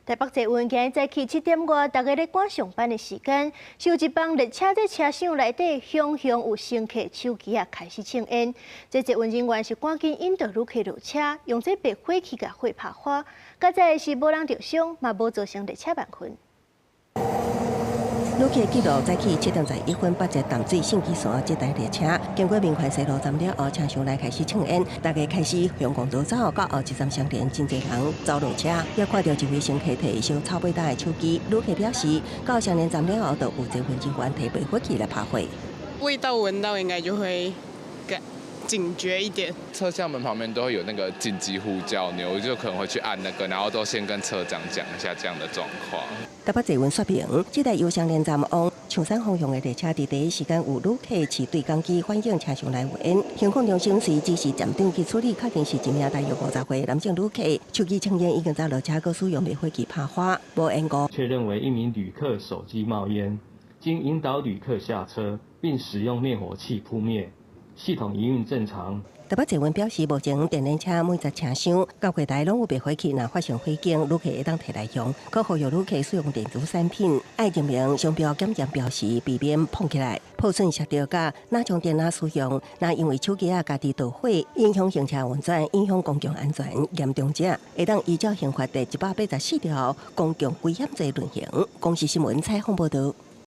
台北捷運今日早起7點外，大家咧趕上班的時間，是有一班列車這車廂內底，雄雄有乘客手機仔開始衝煙。這捷運人員是趕緊引導旅客落車，用這滅火器共火拍花。佳哉是無人著傷，嘛無造成列車慢運。旅客記錄早起7點11分，北捷淡水信義線這台列車經過民權西路站了後，車廂內開始衝煙，大家開始向公路走，到後一站雙連，真濟人走落車，也看到一位乘客提燒臭尾焦的手機。旅客表示，到雙連站了後，就有捷運人員提滅火器來拍火。味道聞到應該就會更警覺一點。車廂門旁邊都會有那個緊急呼叫鈕，我就可能會去按那個，然後都先跟車長講一下這樣的狀況。台北捷運說明，這台由雙連站往象山方向的列車，佇第一時間有旅客持對講機反映車廂內有煙。行控中心隨指示站長去處理，確認是一名大約50歲男性旅客，手機衝煙已經走落車，閣使用滅火器拍火，無延誤。確認為一名旅客手機冒煙，經引導旅客下車，並使用滅火器撲滅，系統營運正常。台北捷運表示，目前電聯車每節車廂到櫃台攏有滅火器，若發生火警，旅客會當提來用。閣呼籲旅客使用電子產品，愛認明商標檢驗標示，避免碰起來破損摔著佮若充電仔使用。若因為手機仔家己導火，影響行車運轉，影響公共安全，嚴重者會當依照刑法第184條公共危險罪論刑。公視新聞採訪報導。